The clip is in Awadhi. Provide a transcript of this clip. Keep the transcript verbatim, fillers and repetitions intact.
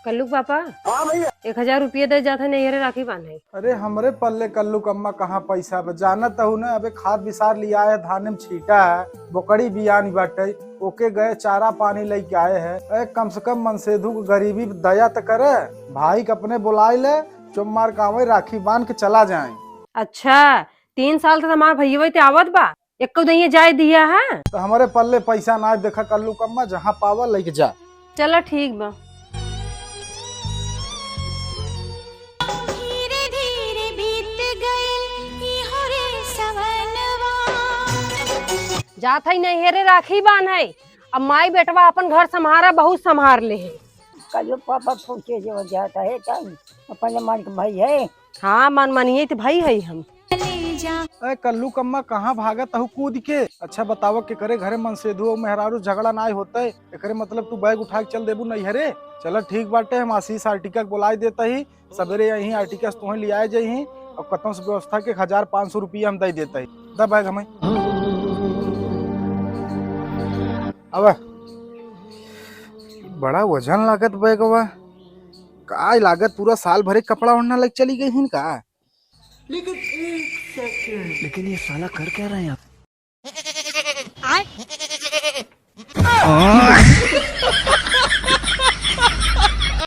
कल्लू के पापा। हाँ भैया। एक हजार रुपया दे जात है, नैहरे राखी बांधे। अरे हमरे पल्ले कल्लू कम्मा कहाँ पैसा बा, जानत हूँ ना, अबे खाद बिसार लिया है, धाने में छीटा है, बोकड़ी बियान बाटे, ओके गए चारा पानी लेके आए हैं। ए, कम से कम मनसेधु को गरीबी पे दया त करे, भाई के अपने बुलाए ले, चुम्मार कावे राखी बांध के चला जाए। अच्छा, तीन साल से हमार भैया ते आवत बा, एको दइये जाए दिया है? तो हमारे पल्ले पैसा ना, देखा कल्लू कम्मा, जहाँ पावा लेके जा। चला ठीक बा। धीरे धीरे बीत गइल इहो रे सवनवा। जात है नैहरे राखी बांधे, अब माई बेटवा अपन घर संभारा, बहुत संभार ले है। कल्लू पापा पूछे जो जाता है तब अपने मन के भाई है। हाँ, मन मानिए तो भाई है हम। ए कल्लू कम्मा, कहाँ भागत हूँ कूद के? अच्छा बतावा, केकरे घरे मनसेधु और मेहरारू झगड़ा नाय होते, एकरे मतलब तू बैग उठा के चल देबू नैहरे? चला ठीक बाटे, हम आशीष आर्टिका के बुलाए देता ही, सबेरे यहीं आर्टिका से तुहें लियाए जाई, और कतौ से व्यवस्था के हजार पाँच सौ रुपया हम दे देता ही। दा बैग हमें। अब बड़ा वजन लागत बैगवा, का लागत पूरा साल भरे कपड़ा ओढ़ना लग चली गई हिन का? लेकिन एक सेकंड, लेकिन ये साला कर क्या रहे हैं यहाँ?